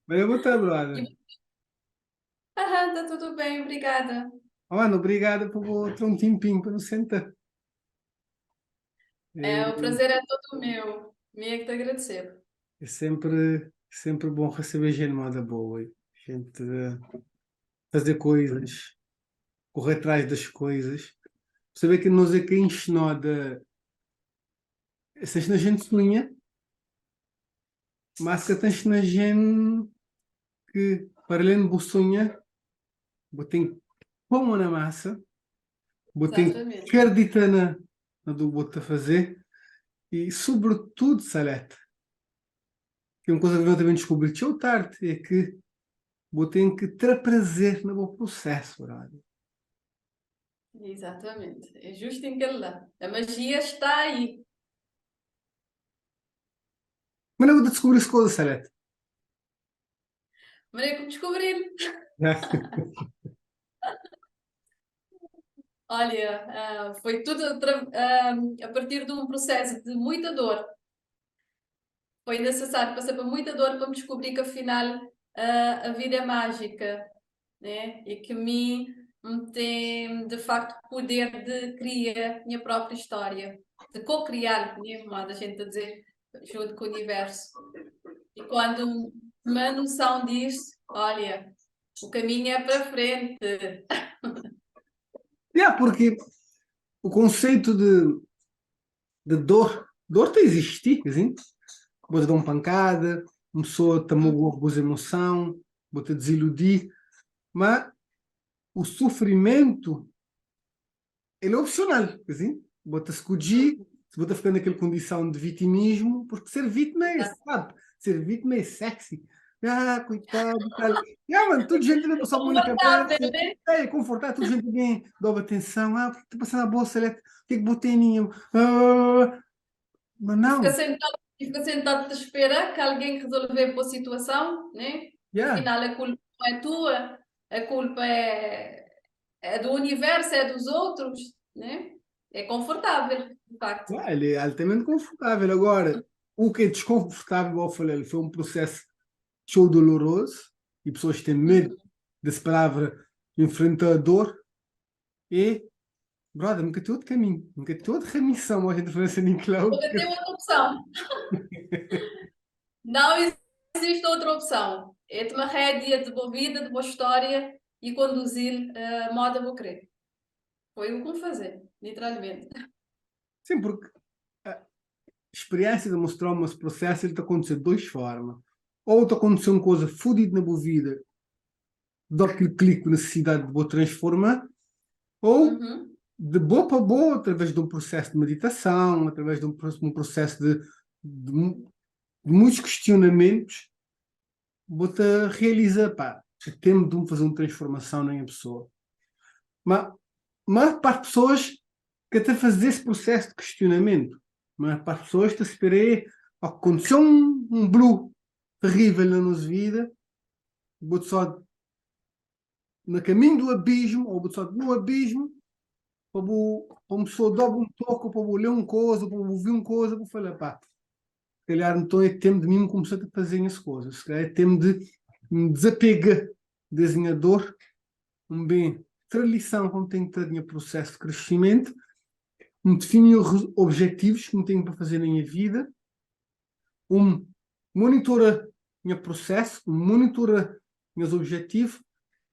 Mas bo ta, brother. Aham, tá tudo bem, obrigada. Mano, obrigado por bo tra um tempinho para nos sentar. É, o prazer é todo meu. Minha que te agradecer. É sempre, sempre bom receber gente moda boa. Gente fazer coisas, correr atrás das coisas. Saber que nós é que ensinou de. Se a gente sonha, mas que tem na gente que, para além de sonhar, você tem pôr na massa, você tem que acreditar na, na do que você fazer e, sobretudo, Salete, que é uma coisa que eu também descobri tão tarde, é que você tem que ter prazer no meu processo, brother. Exatamente. É justo em que lá. A magia está aí. Mas não vou descobrir as coisas, Salete. Mas é como descobrir. Olha, foi tudo a partir de um processo de muita dor. Foi necessário passar por muita dor para me descobrir que afinal a vida é mágica, né? E que me, me tem de facto poder de criar minha própria história, de co-criar, né? Como a gente a dizer, junto com o universo. E quando uma noção disso, olha, o caminho é para frente. Yeah, porque o conceito de dor, dor tem existir, assim. Você dá uma pancada, uma pessoa te magoa com emoção, você desiludir, mas o sofrimento ele é opcional, assim. Você escolher, se você ficar naquela condição de vitimismo, porque ser vítima é, sabe, ser vítima é sexy. Ah, coitado, tal. Yeah, mano, toda gente vem passar a mão na cabeça. Né? É, confortável, toda gente vem, dá atenção. Ah, está passando a bolsa, o que é que botei em Ah, mas não. Fica sentado a esperar que alguém resolva a situação, né? Yeah. Afinal, a culpa não é tua, a culpa é do universo, é dos outros, né? É confortável, de facto. Ah, ele é altamente confortável. Agora, o que é desconfortável, eu falei, foi um processo show doloroso e pessoas têm medo dessa palavra enfrentar a dor e, brother, nunca tem outro caminho, nunca tem outra remissão, a gente fala assim em Nunca tem outra opção. Não existe outra opção. É tomar rédea de boa vida, de boa história e conduzir a moda vou querer. Foi o que fazer, literalmente. Sim, porque a experiência demonstrou-me esse processo ele está acontecendo de duas formas. Ou está acontecendo uma coisa fodida na boa vida, dá aquele clique necessidade de boa transformar, ou de boa para boa, através de um processo de meditação, através de um processo de muitos questionamentos, você realiza, pá, é tempo de fazer uma transformação na minha pessoa. Mas a maior parte de pessoas que até fazer esse processo de questionamento, a maior parte de pessoas está a esperar aconteceu um blue terrível na nossa vida, vou só no caminho do abismo, ou vou só no abismo, para uma pessoa dar um toque, para ler uma coisa, para ouvir uma coisa, para falar, pá, se calhar então é tempo de mim começar a fazer as coisas, se calhar é tempo de me desapegar da minha dor, um bem, ter lição como tenho que ter meu processo de crescimento, me definir objetivos que me tenho para fazer na minha vida, um monitora meu processo, um monitora meus objetivos,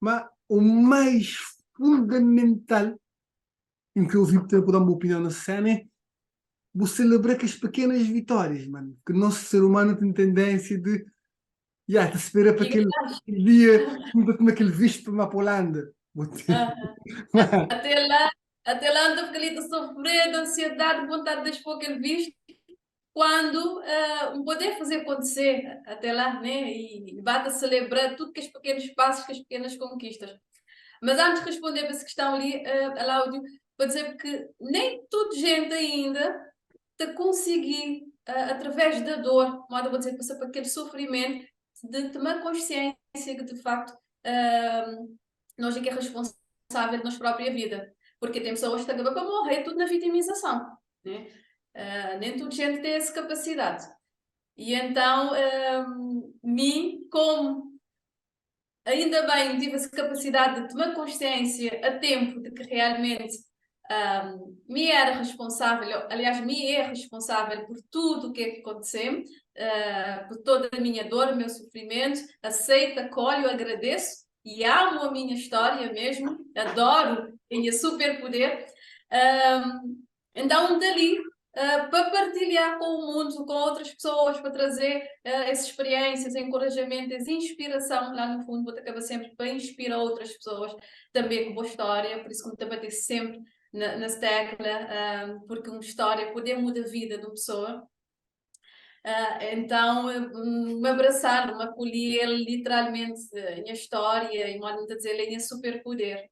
mas o mais fundamental em que eu vi ter dar uma opinião na cena é vou celebrar que as pequenas vitórias, mano, que o nosso ser humano tem tendência de yeah, te espera para aquele dia, como aquele visto para uma Holanda. Até lá ando fica ali a sofrer de ansiedade, vontade de expor aquele visto, quando um poder fazer acontecer até lá, né? E bate a celebrar tudo que os pequenos passos, que as pequenas conquistas. Mas antes de responder para essa questão ali, Aláudio, para dizer que nem toda gente ainda te conseguir, através da dor, modo vou dizer, passar por aquele sofrimento, de tomar consciência que de facto nós é que é responsável da nossa própria vida. Porque tem pessoas que acabam para morrer tudo na vitimização. Né? Nem toda gente tem essa capacidade. E então, mi, como ainda bem tive essa capacidade de tomar consciência a tempo de que realmente me era responsável, aliás, me é responsável por tudo o que é que aconteceu, por toda a minha dor, o meu sofrimento, aceito, acolho, agradeço e amo a minha história mesmo, adoro, tenho superpoder. Então, dali, para partilhar com o mundo, com outras pessoas, para trazer essas experiências, encorajamento, essa inspiração, lá no fundo, vou acabar sempre para inspirar outras pessoas também com boa história, por isso que me bater sempre na tecla, porque uma história poder mudar a vida de uma pessoa. Então, me abraçar, me acolher literalmente a minha história e, modo de dizer, a minha superpoder.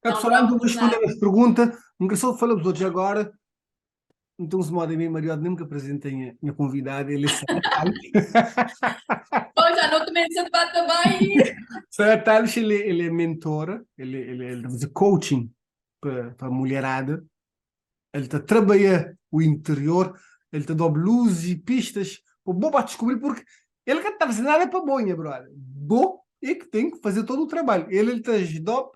É, pessoal, antes de responder essa pergunta, nunca só falamos hoje agora, então, se modo, minha marido nunca apresentei a minha convidada, ele é Sara Tales. Bom, já não começa a bater bem. Sara Tales, ele é mentora, ele faz coaching para a mulherada, ele está a trabalhar o interior, ele está dando luzes e pistas para bom para descobrir, porque ele não está fazendo nada para bonha, brother. Bom é que tem que fazer todo o trabalho. Ele está ajudando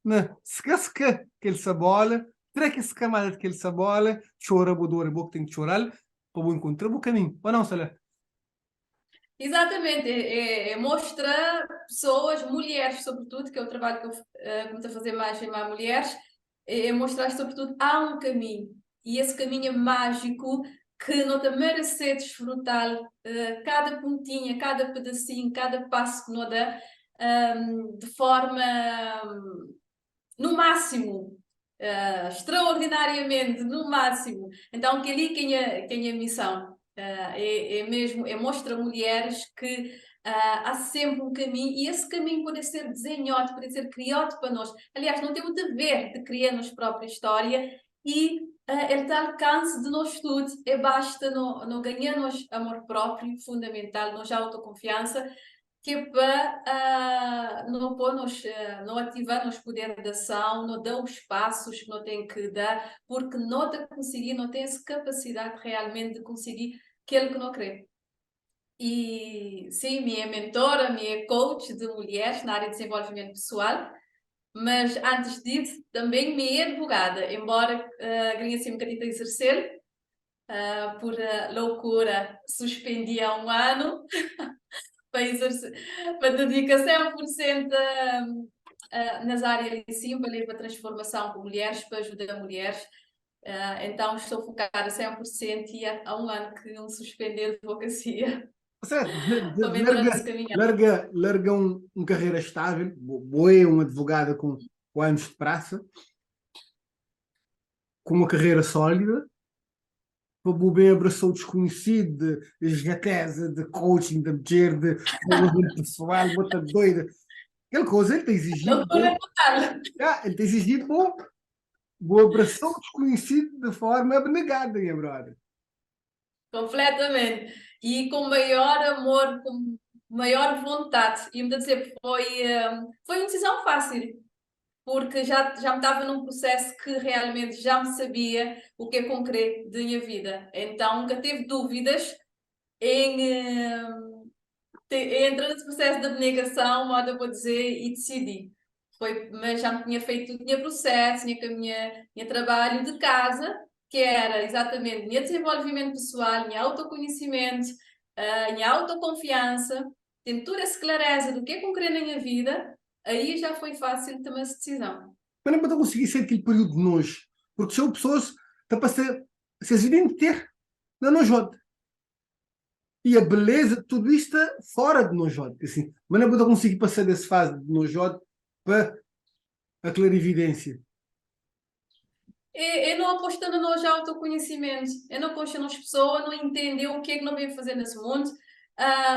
na se que ele sabola, traga essa camada de que ele sabola, chora, bodora, bo que tem que chorar, para encontrar o caminho. Ou não, Sala? Exatamente, é mostrar pessoas, mulheres sobretudo, que é o trabalho que eu comecei a fazer mais em mais mulheres, é mostrar sobretudo há um caminho, e esse caminho é mágico que não te merece desfrutar cada pontinha, cada pedacinho, cada passo que não dá, de forma, no máximo, extraordinariamente, no máximo. Então, que ali quem é a missão é mesmo, é mostrar mulheres que há sempre um caminho, e esse caminho pode ser desenhado, pode ser criado para nós. Aliás, não tem o dever de criar a nossa própria história, e ele está ao alcance de nós todos, e basta no ganharmos amor próprio, fundamental, nos autoconfiança, que é para não pôr-nos, não ativar-nos poder de ação, não dar os passos que não tem que dar, porque não te conseguir, não tem essa capacidade realmente de conseguir aquilo que não quer. E sim, minha mentora, minha coach de mulheres na área de desenvolvimento pessoal, mas antes disso também minha advogada, embora ganhe assim um bocadinho a exercer, por loucura suspendi há um ano para exercer, para dedicar 100% nas áreas ali sim, para levar a transformação com mulheres, para ajudar mulheres. Então estou focada 100% e há um ano que não suspendi a advocacia. Certo, Para entrar nesse caminho. larga um carreira estável, boa, uma advogada com anos de praça, com uma carreira sólida, o bem abraçou o desconhecido, de esgateza, de coaching, de mulher, de desenvolvimento pessoal, bota doida. Aquela coisa, ele tem exigido. Loucura total. Ah, ele tem exigido bom, bom abraçou o desconhecido de forma abnegada, minha brother. Completamente. E com maior amor, com maior vontade. E me dizer, foi uma decisão fácil, porque já me estava num processo que realmente já me sabia o que é concreto da minha vida. Então nunca tive dúvidas em entrar nesse processo de abnegação, modo eu vou dizer, e decidi. Mas já me tinha feito, tinha processo, tinha que a minha, minha trabalho de casa, que era exatamente meu desenvolvimento pessoal, meu autoconhecimento, minha autoconfiança, tem toda essa clareza do que é que eu quero na minha vida, aí já foi fácil tomar essa decisão. Mas não para conseguir ser aquele período de nojo, porque são pessoas que para ser, se a vida inteira na nojo. E a beleza de tudo isto está fora de nojo. Assim, mas não para conseguir passar dessa fase de nojo para a clarividência. Eu não aposto no nojo autoconhecimento, eu não aposto nas pessoas, não entendeu o que é que não vem fazer nesse mundo,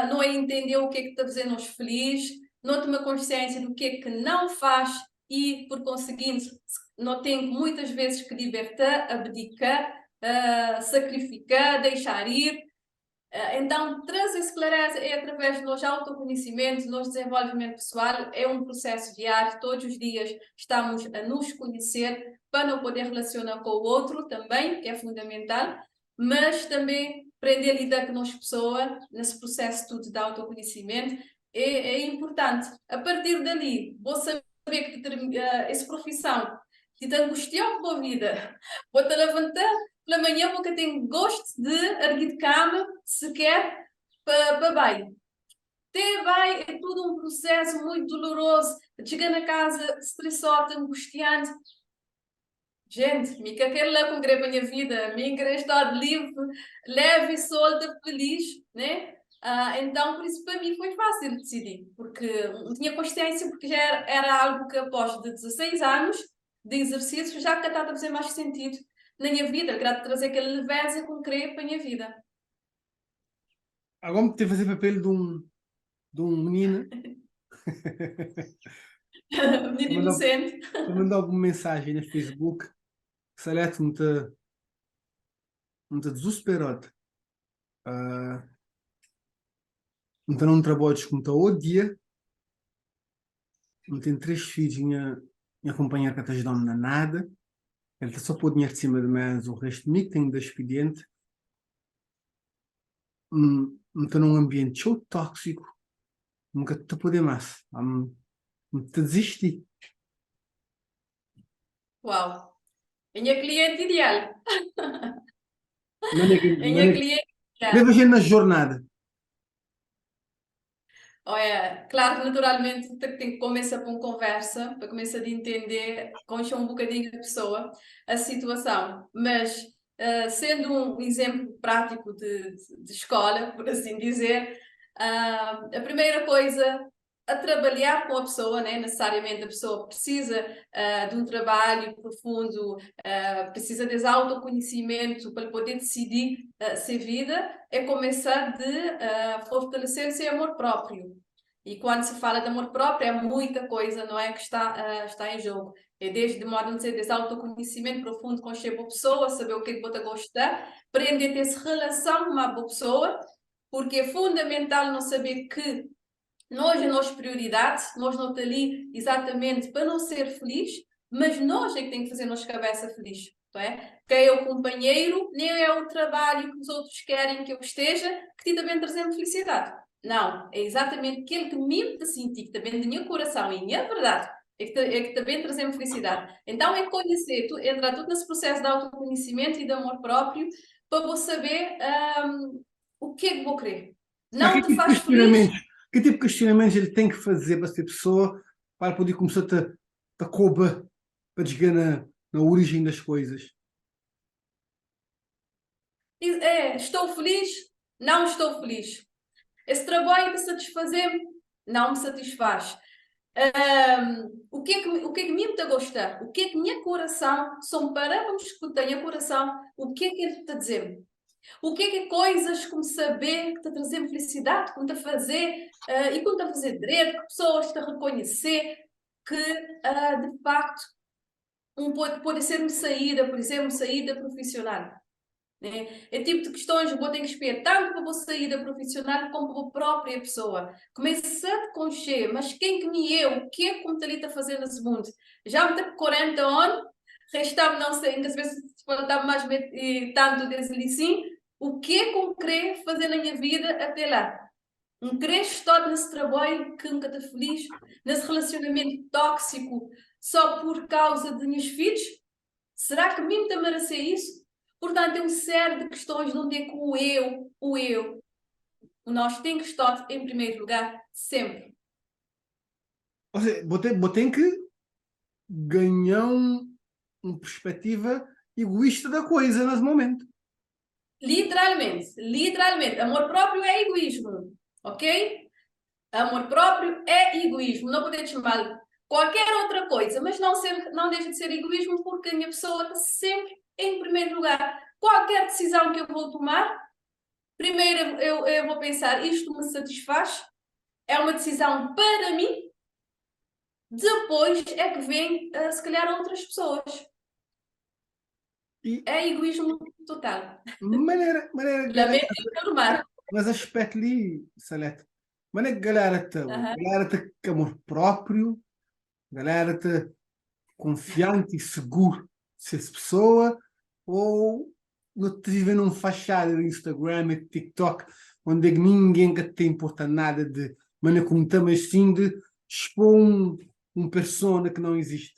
não entendeu o que é que está fazendo nos felizes, não toma consciência do que é que não faz e, por conseguinte, não tem muitas vezes que libertar, abdicar, sacrificar, deixar ir. Então, trazer essa clareza é através do nosso autoconhecimento, do nosso desenvolvimento pessoal, é um processo diário, todos os dias estamos a nos conhecer para não poder relacionar com o outro também, que é fundamental, mas também Prende a lidar ku nos pessoa nesse processo tudo de autoconhecimento é, é importante. A partir dali, vou saber que essa profissão que te angustiou com a vida, vou te levantar pela manhã porque tenho gosto de erguer de cama, sequer para bem. Até vai, é tudo um processo muito doloroso. Chegar na casa estressado, angustiante. Gente, me que aquele lá com grepa minha vida, me querer estar livre, leve e solta, feliz, né? Então, por isso, para mim foi fácil decidir, porque não tinha consciência, porque já era algo que após de 16 anos de exercício, já que estava a fazer mais sentido na minha vida, queria trazer aquela leveza com querer para a minha vida. Agora me ter fazer papel de um menino. Menino inocente. Mandou alguma mensagem no Facebook. Salete me te me te desesperado. Então não trabalho com te odia. Não tenho três filhos, minha companheira que está ajudando na nada. Ele está só pôr dinheiro de cima de mesa, o resto de mim que tenho de expediente. Estou num ambiente show tóxico. Nunca te poder mais. Te desisti. Uau! Minha cliente ideal. Minha cliente ideal. Leva a gente na jornada. Olha, claro que naturalmente tem que começar com conversa, para começar a entender, conhecer um bocadinho a pessoa, a situação, mas sendo um exemplo prático de escola, por assim dizer, a primeira coisa a trabalhar com a pessoa, né? Necessariamente a pessoa precisa de um trabalho profundo, precisa desse autoconhecimento para poder decidir sua vida, é começar de fortalecer seu amor próprio. E quando se fala de amor próprio, é muita coisa, não é, que está em jogo. É desde, de modo a dizer, desse autoconhecimento profundo com a boa pessoa, saber o que é que você gosta, aprender a ter essa relação com uma boa pessoa, porque é fundamental não saber que nós é nossa prioridade, nós não estamos ali exatamente para não ser feliz, mas nós é que temos que fazer nossa cabeça feliz, não é? Que é o companheiro, nem é o trabalho que os outros querem que eu esteja, que te também trazendo felicidade. Não, é exatamente aquilo que me sentir, que também do meu coração e minha verdade, é que também trazendo felicidade. Então é conhecer, entrar tudo nesse processo de autoconhecimento e de amor próprio, para vou saber o que é que vou querer. Não que te tipo faz feliz. Que tipo de questionamentos ele tem que fazer para ser pessoa para poder começar a te cobra para chegar na origem das coisas? É, estou feliz? Não estou feliz. Esse trabalho de satisfazer-me? Não me satisfaz. O que é que me está a gostar? O que é que minha coração, só para vamos escutar minha coração, o que é que ele está a dizer? O que é que é coisas como saber que está a trazer felicidade, como está a fazer, e como está a fazer direito, que pessoas estão a reconhecer que, de facto, pode ser uma saída, por exemplo, uma saída profissional. Né? É tipo de questões que vou ter que espiar tanto para a saída profissional como para a própria pessoa. Começa a conhecer, mas quem que me é, o que é que me está a fazer nesse mundo? Já me tenho 40 anos, restava não sei, ainda se faltava mais e tanto desde sim, o que é que eu quero fazer na minha vida até lá? Um querer estar nesse trabalho que nunca está feliz, nesse relacionamento tóxico, só por causa de meus filhos? Será que mesmo te merecer isso? Portanto, é um série de questões de onde é que o eu, o nós tem que estar em primeiro lugar, sempre. Ou seja, vou ter que ganhar uma perspectiva egoísta da coisa nesse momento. Literalmente, literalmente. Amor próprio é egoísmo, ok? Amor próprio é egoísmo. Não podemos chamar qualquer outra coisa, mas não deixa de ser egoísmo porque a minha pessoa está sempre em primeiro lugar. Qualquer decisão que eu vou tomar, primeiro eu vou pensar, isto me satisfaz? É uma decisão para mim? Depois é que vem, se calhar, outras pessoas. E é egoísmo total. Maneira Lamento informar. Mas aspecto ali, Salete, maneira que galera te, galera te com amor próprio, galera te confiante e seguro de ser pessoa, ou Nu ta vive num fachada di Instagram e TikTok onde é ki ninguém ka ta importa nada de maneira como ta, mas sim de expor um persona que não existe.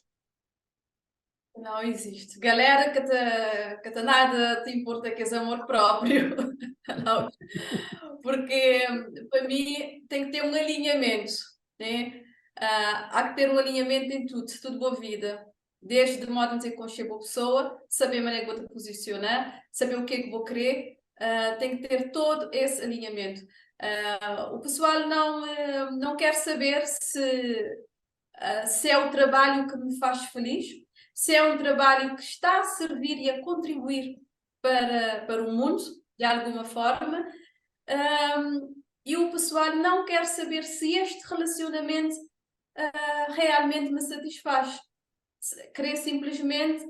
Não existe. Galera que ta nada te importa que esse amor próprio. Não. Porque para mim tem que ter um alinhamento, né? Há que ter um alinhamento em tudo, tudo boa vida. Desde de modo a dizer conhecer boa pessoa, saber a maneira que vou te posicionar, saber o que é que vou querer, tem que ter todo esse alinhamento. O pessoal não quer saber se é o trabalho que me faz feliz, se é um trabalho que está a servir e a contribuir para o mundo, de alguma forma. E o pessoal não quer saber se este relacionamento realmente me satisfaz. Querer simplesmente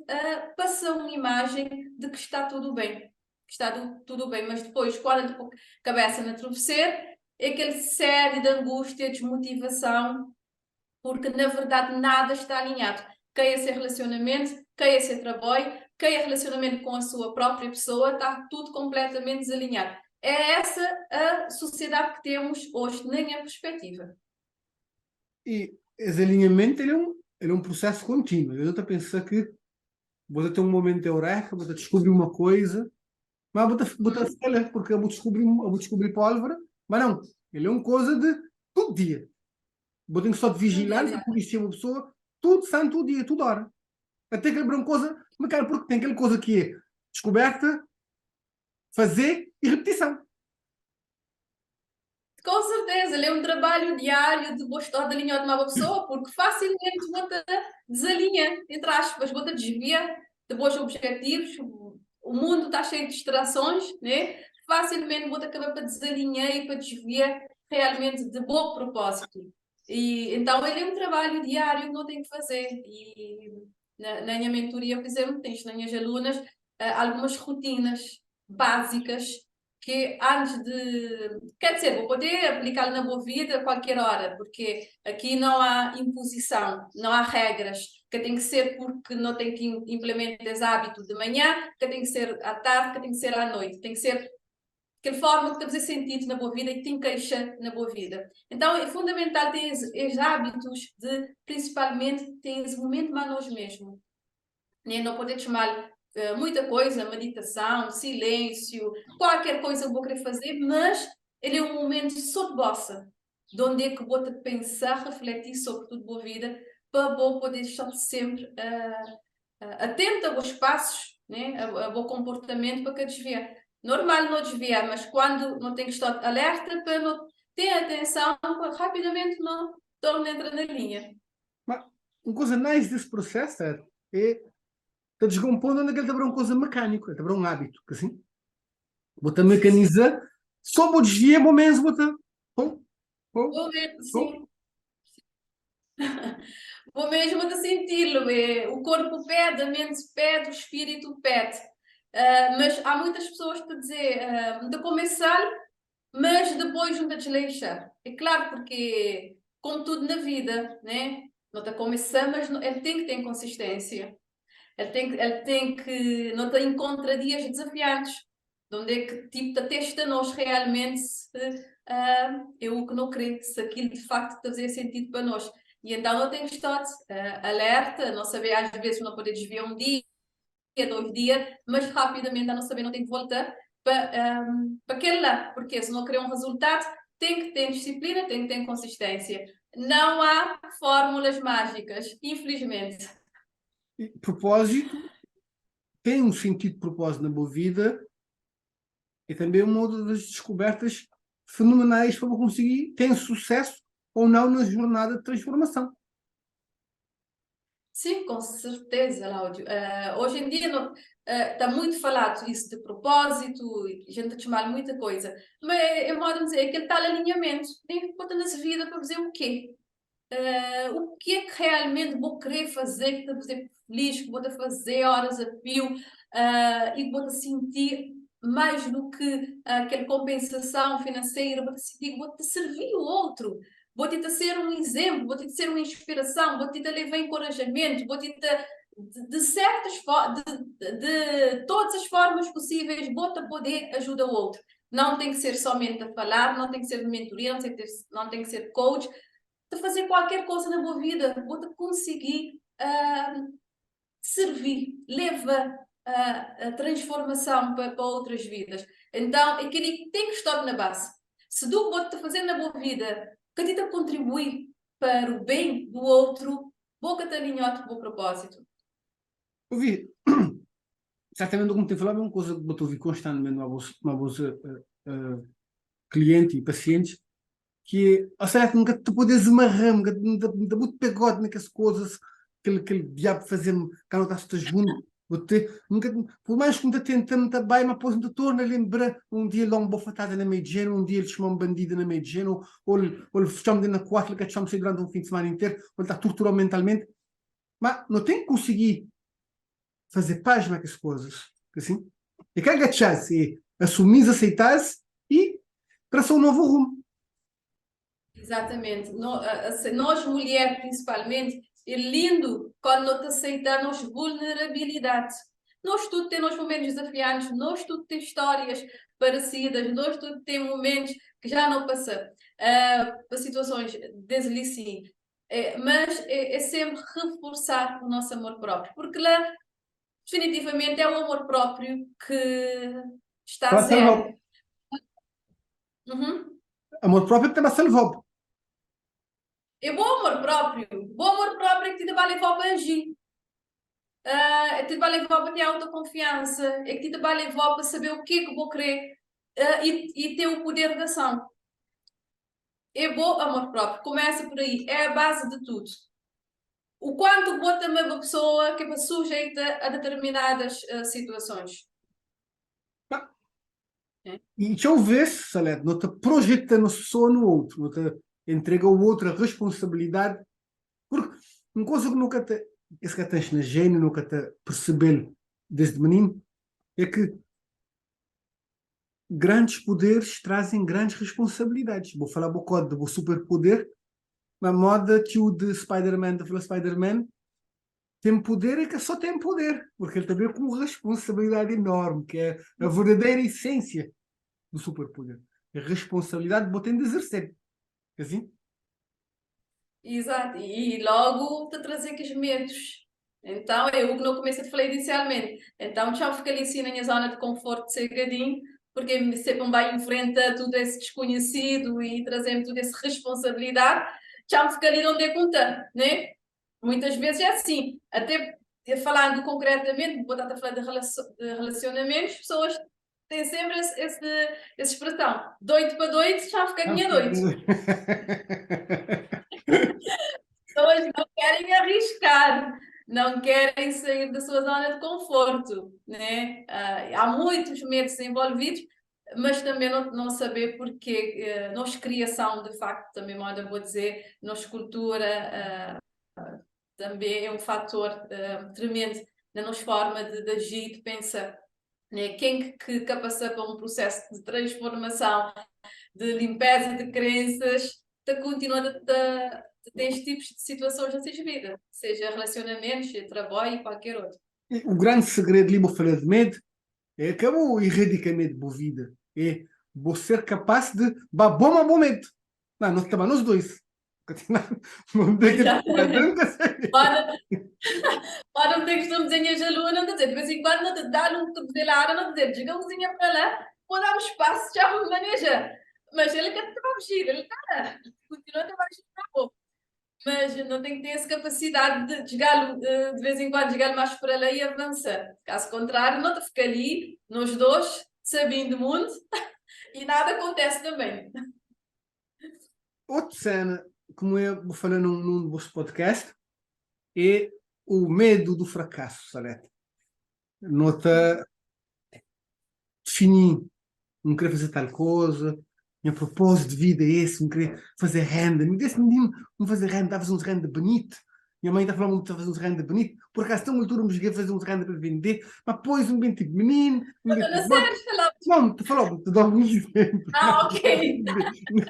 passar uma imagem de que está tudo bem, que está tudo bem, mas depois, quando a cabeça na travesseiro, é aquele série de angústia, desmotivação, porque na verdade nada está alinhado. Quem é ser relacionamento, quem é ser trabalho, quem é relacionamento com a sua própria pessoa, está tudo completamente desalinhado. É essa a sociedade que temos hoje, na minha perspectiva. E esse alinhamento ele é um processo contínuo. Eu estou a pensar que você tem um momento eureka, você descobre uma coisa, mas você uhum. porque eu vou descobrir pólvora, mas não, ele é uma coisa de todo dia. Você tem que só de vigilância, polícia uma pessoa, tudo santo dia, toda hora. Até que uma coisa, mas cara, porque tem aquela coisa que é descoberta, fazer e repetição. Com certeza, ele é um trabalho diário de gostar de alinhar de uma pessoa, porque facilmente vou-te desalinha, entre aspas, vou-te desviar de bons objetivos, o mundo está cheio de distrações, né? Facilmente vou-te acabar para desalinhar e para desviar realmente de bom propósito. E então ele é um trabalho diário que não tenho que fazer. E na minha mentoria, por exemplo, tens nas minhas alunas algumas rotinas básicas que antes de. Quer dizer, vou poder aplicá-lo na boa vida a qualquer hora, porque aqui não há imposição, não há regras, que tem que ser porque não tem que implementar esse hábito de manhã, que tem que ser à tarde, que tem que ser à noite, tem que ser aquela forma que tem fazer sentido na boa vida e te encaixa na boa vida. Então é fundamental ter esses hábitos de, principalmente, ter esse momento mais nós mesmos. Né? Não poder chamar muita coisa, meditação, silêncio, qualquer coisa que vou querer fazer, mas ele é um momento só de bossa, de onde é que vou te pensar, refletir sobre tudo boa vida, para vou poder estar sempre atento aos passos, né? ao bom comportamento para que desviar. Normal não desviar, mas quando não tem que estar alerta para não ter atenção, para rapidamente não torna entrar na linha. Mas uma coisa nice desse processo é está descompondo naquele também uma coisa mecânica, também um hábito, que assim. Bota mecanizar, só vou desviar, bom mesmo, bota. Pum, pum, sim. Vou mesmo de senti-lo. O corpo pede, a mente pede, o espírito pede. Mas há muitas pessoas que dizer de começar, mas depois não te desleixar. É claro, porque, como tudo na vida, né? Não está começando, mas não, ele tem que ter consistência. Ele tem que não tem encontra dias desafiantes, de onde é que tipo testa nós realmente se eu o que não creio, se aquilo de facto está a fazer sentido para nós. E então não tem que estar alerta, não saber às vezes não poder desviar um dia, 2 dias, mas rapidamente a não saber não tem que voltar para aquele lá, porque se não querer um resultado, tem que ter disciplina, tem que ter consistência. Não há fórmulas mágicas, infelizmente. E propósito tem um sentido de propósito na boa vida e também uma das descobertas fenomenais para conseguir ter sucesso ou não na jornada de transformação. Sim, com certeza, Láudio. Hoje em dia está muito falado isso de propósito, a gente está chamando muita coisa, mas é modo de dizer, é aquele tal alinhamento, nem bota na vida para fazer o quê? O que é que realmente vou querer fazer, que te fazer feliz, que vou te fazer horas a fio e que vou te sentir mais do que aquela compensação financeira, vou te sentir, vou te servir o outro, vou te ser um exemplo, vou te ser uma inspiração, vou te levar encorajamento, vou te De, de certas de, de todas as formas possíveis, bota poder ajuda o outro. Não tem que ser somente a falar, não tem que ser de mentoria, não tem que, ter, não tem que ser coach. De fazer qualquer coisa na boa vida, bota conseguir servir, leva a transformação para outras vidas. Então, aquele que tem que estar na base. Se tu bota fazer na boa vida, que te contribui para o bem do outro, boca te alinhado com o propósito. Ouvi, certamente como te falado, é uma coisa que eu estou ouvir constantemente uma voz cliente e pacientes, que é, ou seja, nunca te podes amarrar, nunca te muito pegode naquelas coisas que aquele diabo fazer-me, que não estás junto, você, nunca, por mais que me tenta, me bem, mas depois me torna a lembrar um dia ele dá uma bofatada na meio de género, um dia ele chama um bandido na meio de género, ou ele chama na quarta, ele chama durante um fim de semana inteiro, ou ele está torturado mentalmente. Mas não tem que conseguir fazer paz com essas coisas. Assim? E que agachar-se é assumir, aceitar-se e traçar um novo rumo. Exatamente. Nós, mulher, principalmente, é lindo quando nós aceitamos vulnerabilidade. Nós tudo temos momentos desafiantes, nós tudo temos histórias parecidas, nós tudo temos momentos que já não passamos para situações deslice. É, mas é sempre reforçar o nosso amor próprio, porque lá, definitivamente, é o amor próprio que está a ser. Amor próprio que também salvou. É bom amor próprio. Bom amor próprio é que te vai levar para agir. É que te vai levar para ter autoconfiança. É que te vai levar para saber o que é que vou querer e ter o poder de ação. É bom amor próprio. Começa por aí. É a base de tudo. O quanto bota uma pessoa que é sujeita a determinadas situações. E deixa eu ver, Salete, não te projetando só no outro, não te entrega ao outro a responsabilidade, porque uma coisa que nunca te, esse que tens na gênio, nunca te perceber desde menino, é que grandes poderes trazem grandes responsabilidades. Vou falar um bocado do superpoder, na moda que o de Spider-Man, da fala Spider-Man, tem poder é que só tem poder, porque ele também com uma responsabilidade enorme, que é a verdadeira essência do superpoder. A responsabilidade de tem de exercer. É assim? Exato, e logo te trazer aqueles medos. Então, é o que não comecei a falar inicialmente. Então, já fico ali assim na minha zona de conforto, cegadinho, porque sempre vai enfrentar tudo esse desconhecido e trazer-me toda essa responsabilidade, já me fico ali onde é conta, né? Muitas vezes é assim, até falando concretamente, vou estar a falar de relacionamentos, pessoas têm sempre essa expressão, doido para doido, já fica a minha doido. Pessoas não querem arriscar, não querem sair da sua zona de conforto, né? Há muitos medos envolvidos, mas também não saber porque nossa criação, de facto, também moda, vou dizer, nossa cultura também é um fator tremendo na nossa forma de agir, de pensar. Né? Quem que passa por um processo de transformação, de limpeza de crenças, te continua a ter este tipo de situações na sua vida, seja relacionamentos, trabalho e qualquer outro. E o grande segredo ali, vou falar de medo, é acabou o erradicar medo de boa vida. É vou ser capaz de bom a bom medo. Não, nós estamos nós dois. Não tem que Para não ter costume dizer minhas alunas, não dizer, de vez em quando não te dá um cotovelada, não dizer, diga para lá, vou dar um espaço, já me maneja. Mas ele quer te fugir, ele está, continua a trabalhar pouco. Mas não tem que ter essa capacidade de desgar de vez em quando, desgar mais para lá e avançar. Caso contrário, não te fica ali, nós dois, sabendo muito, e nada acontece também. Outra cena, como eu vou falar num vosso podcast, é o medo do fracasso, Salete. Nota definir, não querer fazer tal coisa, meu propósito de vida é esse, não querer fazer renda. Me desse menino, não fazer renda, está a fazer uns renda bonito. Minha mãe está falando muito a fazer uns renda bonito. Por acaso, tem uma altura, me cheguei a fazer uns renda para vender, mas depois um bem tipo menino. Um bem tipo, não, te falou, te dou um exemplo. Ah, ok.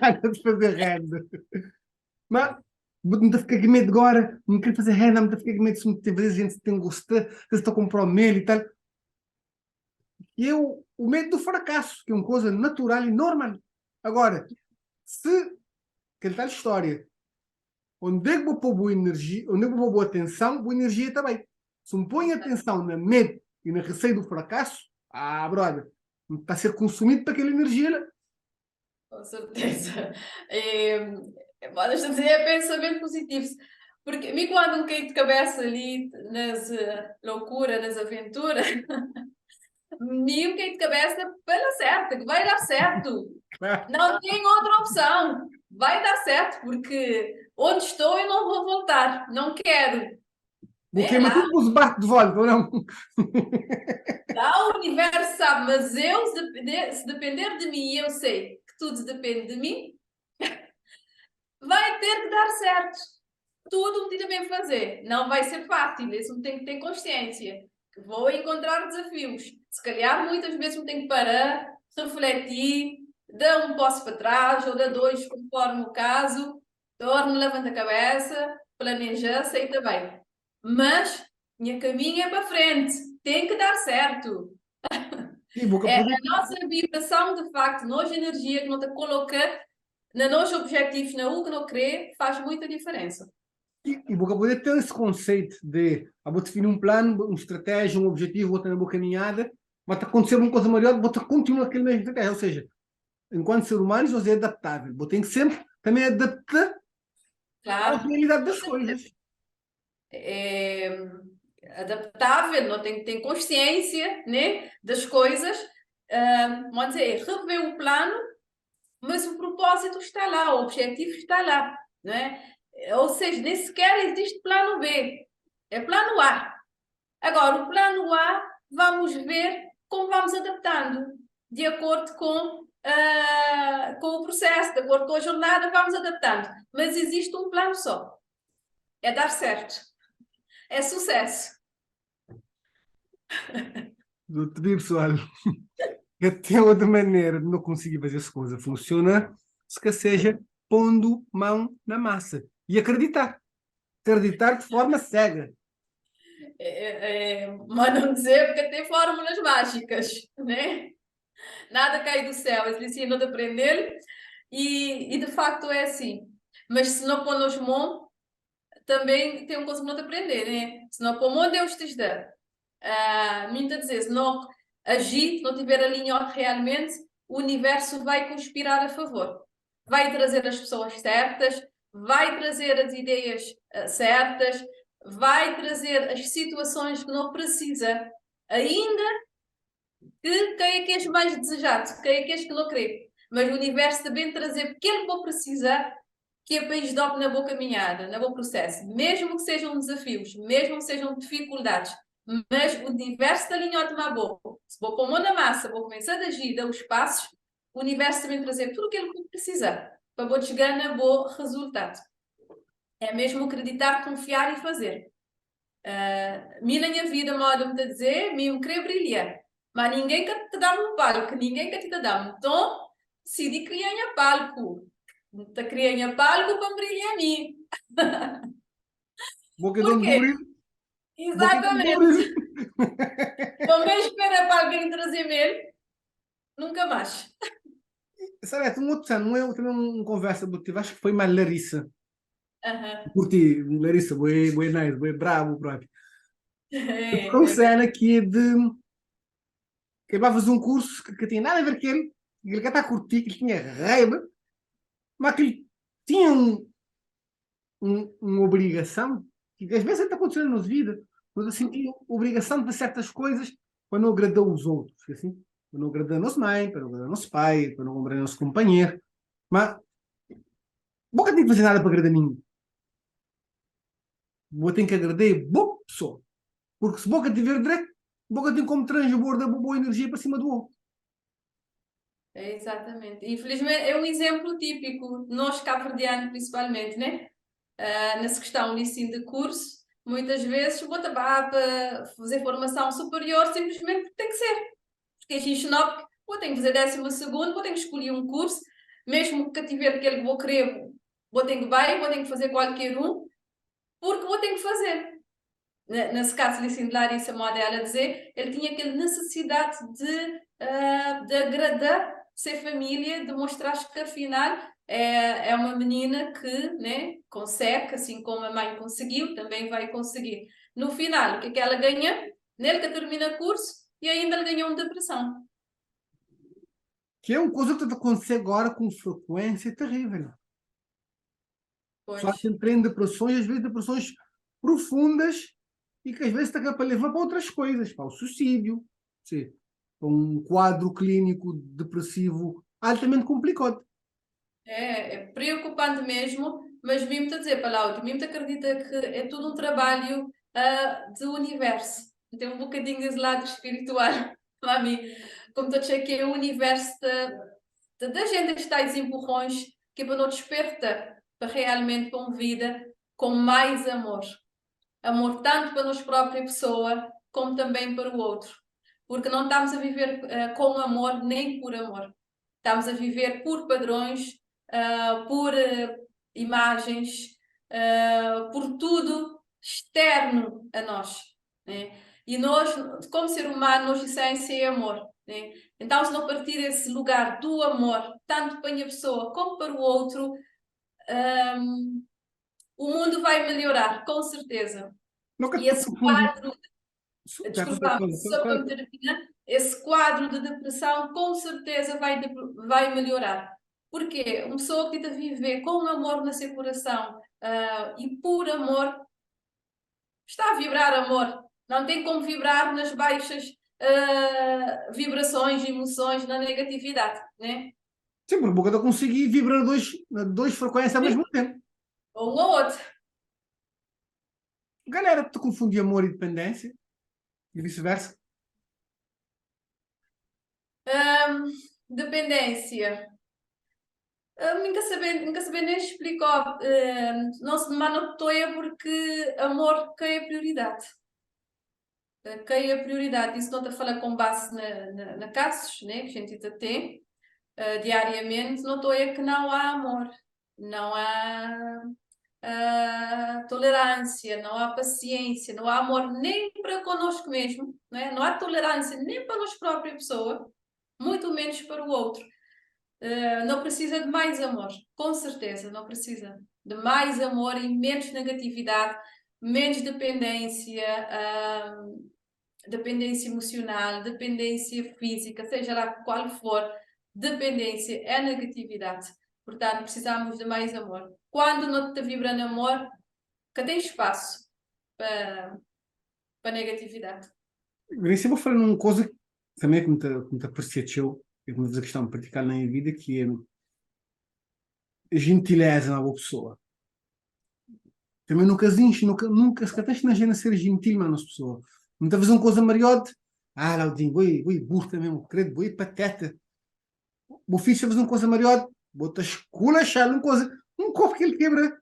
Nada de fazer renda. Mas N ta fika ku medu agora, N kre faze renda, N ta fika ku medu si N ten faze, gente ten gosta, se ta kunpra o mel i tal. E é o medo do fracasso, que é uma coisa natural e normal. Agora, se aquela tal história, onde é que vou pôr boa energia, onde é que vou pôr boa atenção, boa energia também. Se me põe atenção na medo e na receio do fracasso, ah, brother, está a ser consumido para aquela energia lá. Com certeza. É, podes dizer, é pensamento positivo. Porque me quando um caí de cabeça ali nas loucuras, nas aventuras, me um caí de cabeça pela certa, que vai dar certo. Não tem outra opção. Vai dar certo, porque onde estou eu não vou voltar. Não quero. Porque é, mas tudo bate de volta, ou não? Lá o universo sabe, mas eu, se depender de mim, e eu sei que tudo depende de mim, vai ter que dar certo. Tudo o que também fazer. Não vai ser fácil, isso tem que ter consciência. Que vou encontrar desafios. Se calhar muitas vezes me tenho que parar, refletir, dar um passo para trás ou dar dois, conforme o caso, torno, levanta a cabeça, planeja, aceita bem. Mas minha caminho é para frente, tem que dar certo. Sim, boca É por a nossa vibração, de facto, nossa energia que não te coloca nos nossos objetivos, na o que não crê, faz muita diferença. E boca poder ter esse conceito de ah, vou definir um plano, uma estratégia, um objetivo, vou ter uma boa caminhada, mas acontecer uma coisa maior, vou ter continuar aquele mesmo estratégia. Ou seja, enquanto ser humano, você é adaptável. Vou ter que sempre também adaptar à realidade das coisas. É adaptável, não tem que ter consciência, né, das coisas. Vamos dizer, rever o plano, mas o propósito está lá, o objetivo está lá, não é? Ou seja, nem sequer existe plano B, é plano A. Agora, o plano A, vamos ver como vamos adaptando, de acordo com o processo, de acordo com a jornada, vamos adaptando. Mas existe um plano só. É dar certo. É sucesso. Do pessoal, que tem outra maneira de não conseguir fazer essa coisa funciona, se que seja pondo mão na massa e acreditar. Acreditar de forma cega. Mas não dizer porque tem fórmulas mágicas, né? Nada cai do céu, eles ensinam de aprender e de facto é assim. Mas se não pôr nos mãos, também tem uma coisa que não te aprender, né? Se não pôr mão, Deus te dá. Muito a dizer, se não agir, se não tiver alinhado realmente, o universo vai conspirar a favor. Vai trazer as pessoas certas, vai trazer as ideias certas, vai trazer as situações que não precisa, ainda que quem é que és mais desejado, quem é que és que não crê. Mas o universo também trazer aquilo que vou precisar, que é para ajudar na boa caminhada, na boa processo, mesmo que sejam desafios, mesmo que sejam dificuldades, mas o universo está alinhado uma boa. Se vou pôr mão na massa, vou começar a agir, dar os passos, o universo também trazer tudo aquilo que precisa para vou chegar na bom resultado. É mesmo acreditar, confiar e fazer. Mim na minha vida, modo-me a dizer, mim querer brilhar. Mas ninguém quer te dar um palco, ninguém quer te dar. Então, decidi criar minha palco. Te criar minha palco para brilhar a mim. Boca de Porquê? brilho. Exatamente. Também espera para alguém trazer mel, nunca mais. Sabe, um outro, não é também uma conversa que tive, acho que foi mais Larissa. Curti, Larissa, boi, boi nice, boi bravo próprio. Com cena que é de que ele vai fazer um curso que tinha nada a ver com ele, que ele está a curtir, que ele tinha raiva, mas que ele tinha uma obrigação, que às vezes está acontecendo na nossa vida, mas eu senti obrigação de fazer certas coisas para não agradar os outros, assim, para não agradar a nossa mãe, para não agradar nosso pai, para não agradar nosso companheiro, mas nunca tenho que fazer nada para agradar ninguém. Vou ter que agradar boa pessoa. Porque se boca tiver direito, boca tem como transbordar boa energia para cima do outro. É, exatamente. Infelizmente é um exemplo típico, nós cabo-verdianos principalmente, né? Nessa questão de ensino de curso, muitas vezes bota para fazer formação superior simplesmente porque tem que ser. Porque a gente não, vou ter que fazer décimo segundo, vou ter que escolher um curso, mesmo que tiver aquele que vou querer, Bo ten ki bai, bo ten ki faze kualker un, porque bo ten ki faze. Nesse caso li, sim, de Larissa, moda ela dizer, ele tinha aquela necessidade de agradar sua família, de mostrar que afinal é uma menina que, né, consegue, assim como a mãe conseguiu, também vai conseguir. No final, o que é que ela ganha? Nele que termina o curso e ainda ele ganhou uma depressão. Que é uma coisa que está a acontecer agora com frequência terrível. Só que entra em depressões, às vezes depressões profundas e que às vezes está para levar para outras coisas, para o suicídio, sim, para um quadro clínico depressivo altamente complicado. É preocupante mesmo, mas mesmo te a dizer, Paláudio, mesmo te acredita que é tudo um trabalho do universo. Tem um bocadinho desse lado espiritual para mim. Como estou a dizer que é o universo da gente que está empurrões que é para não desperta para realmente para uma vida com mais amor. Amor tanto para nós própria pessoa, como também para o outro. Porque não estamos a viver com amor nem por amor. Estamos a viver por padrões, por imagens, por tudo externo a nós, né? E nós, como ser humano, nossa essência é amor, né? Então, se não partir desse lugar do amor, tanto para a minha pessoa como para o outro, o mundo vai melhorar, com certeza. Nunca E te esse confundi. quadro, desculpa, só para terminar, esse quadro de depressão com certeza vai melhorar. Porque uma pessoa que tenta viver com amor no seu coração e por amor, está a vibrar amor. Não tem como vibrar nas baixas vibrações, emoções, na negatividade, né? Sim, porque boca conseguir vibrar na duas frequências ao mesmo tempo. Ou um ou outro. Galera, tu confunde amor e dependência e vice-versa? Dependência. Nunca saber nem explicar. Não se mas não estou porque amor que é a prioridade. Que é a prioridade. Isso não está a falar com base na casos, né, que a gente tem diariamente. Não estou é que não há amor, não há tolerância, não há paciência, não há amor nem para connosco mesmo, né? Não há tolerância nem para nós própria pessoa, muito menos para o outro. Não precisa de mais amor, com certeza, não precisa de mais amor e menos negatividade, menos dependência, dependência emocional, dependência física, seja lá qual for, dependência é negatividade. Portanto, precisamos de mais amor. Quando não te vibra no amor, que tem espaço para negatividade. Grace, eu vou falar numa coisa também que me aprecia, e que me faz a questão de praticar na minha vida, que é gentileza na boa pessoa. Também nunca enche, nunca, nunca se calhar na gente a ser gentil na nossa pessoa. Muitas vezes uma coisa mariote, ah, Laudinho, boi, boi, burta mesmo, credo, boi, pateta. O filho faz uma coisa mariote, bota esculachar uma coisa, um copo que ele quebra.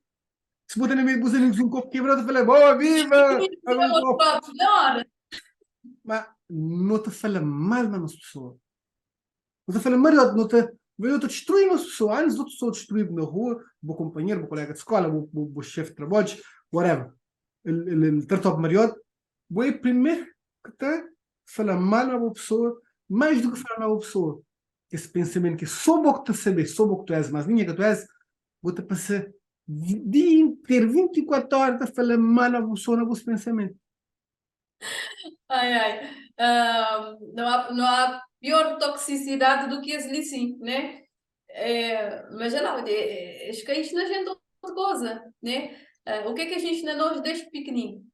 Se bota no meio dos amigos um copo quebrado, eu falei, boa, viva! Um copo. Na hora. Mas não te fala mal na nossa pessoa. Não te fala mariote, não te eu te destruir uma pessoa. Antes de outra pessoa destruir na rua, o companheiro, o colega de escola, o chefe de trabalho, whatever. Ele tratou mariote, o primeiro que te fala mal na boa pessoa, mais do que falar na boa pessoa. Esse pensamento que só o que te saber, só o que tu és, mas ninguém que tu és, vou te passar dia inteiro, 24 horas a falar mal na pessoa, no vosso pensamento. Ai, ai. Não há pior toxicidade do que esse sim, né? É, mas já não, acho que isto na gente outra coisa, né? O que é que a gente ensina nós desde pequenino?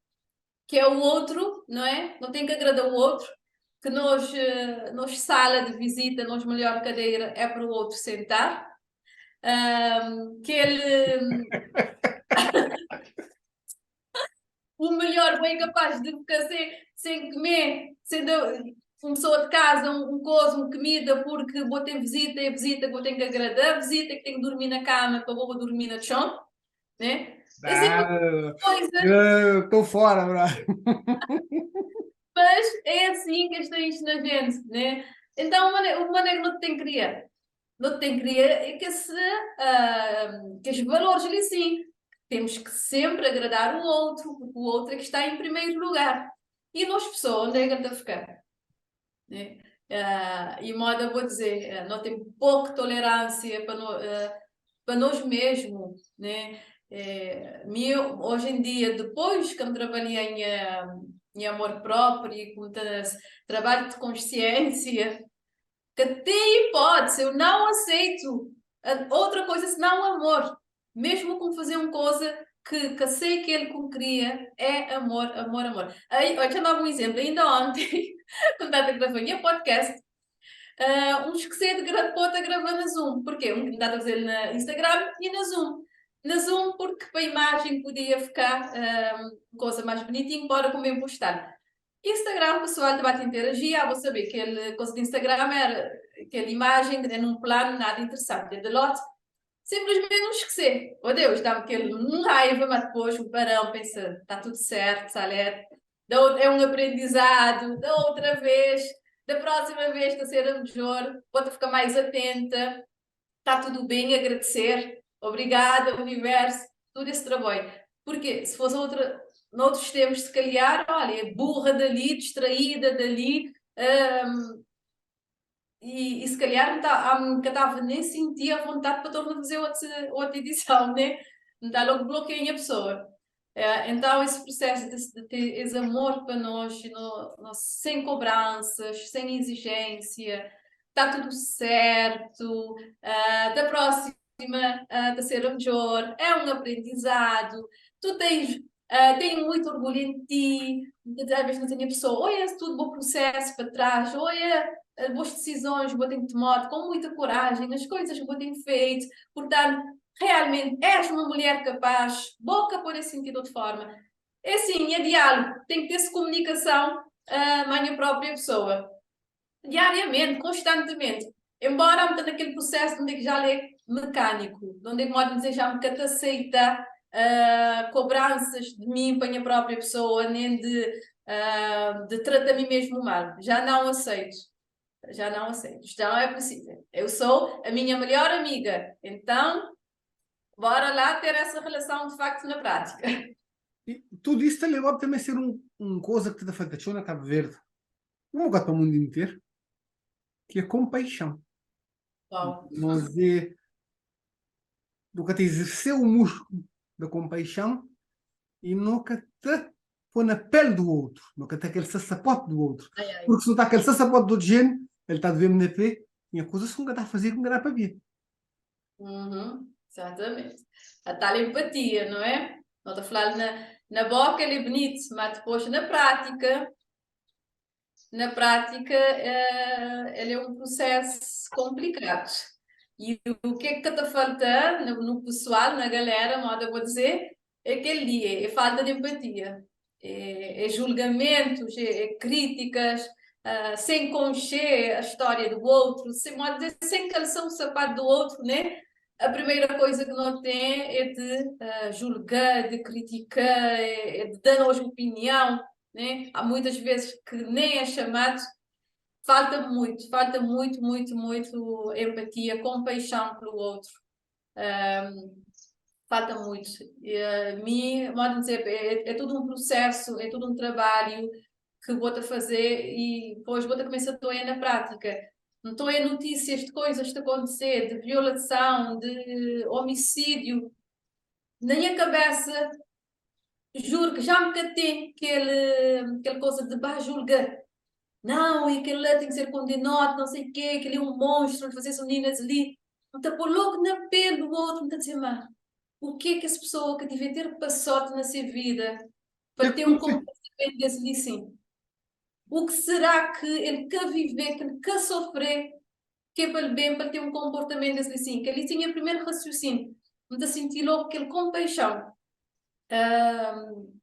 Que é o outro, não é? Não tem que agradar o outro, que nós sala de visita, nós melhor cadeira é para o outro sentar, que ele o melhor bem capaz de ficar sem comer, sendo uma pessoa de casa, um coisa, uma comida, porque vou ter visita, é visita que vou ter que agradar, visita que tenho que dormir na cama para vou dormir no chão, né? Ah, coisa. Estou fora, bro. Mas é assim que isto na gente, né? Então, o mané não tem que criar. No ten kria kes, kes valores li sim. Temos que sempre agradar o outro, porque o outro é que está em primeiro lugar. E nós, pessoa, onde é que ele está a ficar? Né? E moda, vou dizer, nós temos pouca tolerância para, no, para nós mesmos, né? Meu, hoje em dia, depois que eu trabalhei em amor próprio, com trabalho de consciência, que tem hipótese, eu não aceito outra coisa senão amor. Mesmo com fazer uma coisa que sei que ele queria, é amor, amor, amor. Aí, olha, deixa eu dar um exemplo. Ainda ontem, quando estava a gravar minha podcast, um esqueci de pôr a gravar na Zoom. Porquê? Um estava a fazer na Instagram e na Zoom. Na Zoom, porque para a imagem podia ficar coisa mais bonitinha, bora comer postar. Instagram, o pessoal debate interagir, vou saber que aquele coisa de Instagram era aquela imagem, né, num plano nada interessante. De lote, simplesmente não esquecer. Oh Deus, dá-me aquele raiva, mas depois o barão pensa, está tudo certo, sabe? É um aprendizado, da outra vez, da próxima vez está a ser melhor, pode ficar mais atenta, está tudo bem, agradecer, obrigada, universo, tudo esse trabalho. Porque se fosse outra, noutros tempos, se calhar, olha, é burra dali, distraída dali, e se calhar não tá, nunca estava nem sentia vontade para tornar a fazer outra edição, né? Não está logo bloqueio a pessoa. Então, esse processo de ter esse amor para nós, no, no, sem cobranças, sem exigência, está tudo certo, da próxima de ser melhor, é um aprendizado, tu tens, tenho muito orgulho em ti, às vezes não tenho a pessoa, olha, tudo bom processo para trás, olha, boas decisões, vou ter tomado com muita coragem, as coisas que vou ter feito, portanto, realmente és uma mulher capaz, boca por esse sentido de forma. É assim, é diálogo, tem que ter-se comunicação à minha própria pessoa. Diariamente, constantemente. Embora eu naquele processo onde já é mecânico, onde modo dizer já me aceita cobranças de mim para a minha própria pessoa, nem de tratar a mim mesmo mal. Já não aceito. Já não aceito. Isto já não é possível. Eu sou a minha melhor amiga. Então, bora lá ter essa relação de facto na prática. E tudo isso leva também a ser um coisa que te falta na Cabo Verde, um lugar para o mundo inteiro, que é compaixão. Uau. Nós é nunca te exerceu o músculo da compaixão e nunca te põe na pele do outro, nunca te aquele sapato do outro. Ai, ai. Porque se não está aquele sapato do outro género, ele está a ver na pé e a coisa se nunca está a fazer com que dá para ver. Uhum, exatamente. A tal empatia, não é? Não estou a falar na boca, ele é bonito, mas depois na prática, ele é um processo complicado. E o que é que está faltando no pessoal, na galera, moda vou dizer, é aquele dia, é falta de empatia, é julgamentos, é críticas, sem conhecer a história do outro, sem, modo dizer, sem calçar o sapato do outro, né? A primeira coisa que não tem é de julgar, de criticar, é de dar-nos opinião, né? Há muitas vezes que nem é chamado. Falta muito, falta muito, muito, muito empatia, compaixão pelo outro. Falta muito. E, mim, modo de dizer, é tudo um processo, é tudo um trabalho que vou a fazer e depois vou a começar a ter na prática. Não estou em notícias de coisas que acontecer, de violação, de homicídio. Na minha cabeça, juro que já me catei aquele coisa de bah, julga. Não, e aquele lá tem que ser condenado, não sei o quê, aquele é um monstro, fazer as meninas ali. Não está pôr logo na pele do outro, não está a dizer, mas o que é que essa pessoa que devia ter passado na sua vida para ter um comportamento desse ali, sim? O que será que ele quer viver, que ele quer sofrer, que é para ele bem, para ter um comportamento desse assim? Que ele tinha primeiro raciocínio, não está a sentir logo aquele compaixão.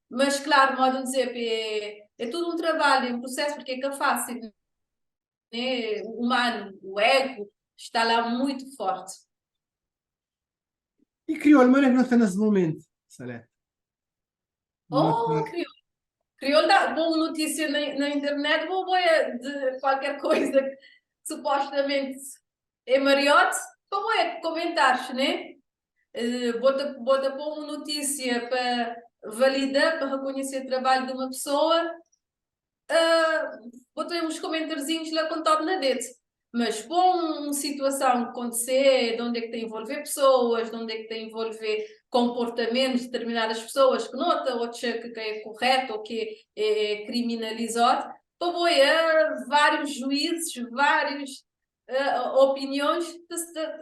Mas, claro, modo de dizer, é tudo um trabalho, é um processo, porque é que é fácil, né? O humano, o ego, está lá muito forte. E crioulo, mas é que não está nesse momento, Salete? Oh, crioulo. Crioulo dá boa notícia na internet, boa boia de qualquer coisa que supostamente É marióti pamo é komentárius, né? Bo ta bo ta pô un notísia pa valida, pa rekonhesê trabalhu di uma pesoa, bo ta uns komentarzinhus la kontadu na dedu. Mas pô un situason ki kontesê, de onde é ki ta envolvê pesoas, de onde é ki ta envolvê konportamentus di determinadas pesoas ki no ta otxa ki ka é korretu ô ki é kriminalizódu, pa bo é várius juízes, várius opiniões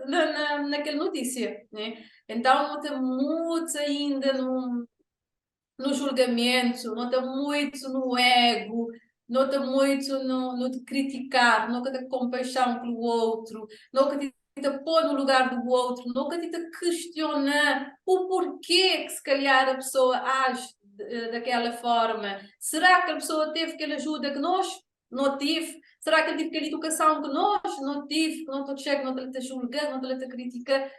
na, na, naquela notícia, né? Então, não tem muito ainda no julgamento, não tem muito no ego, não tem muito no de criticar, nunca tem compaixão pelo outro, nunca tenta pôr no lugar do outro, nunca tenta questionar o porquê que se calhar a pessoa age daquela forma. Será que a pessoa teve aquela ajuda que nós não tive? Será que ele teve aquela educação que nós não tive? Que não estou chego, não estou a julgar, não estou a criticar.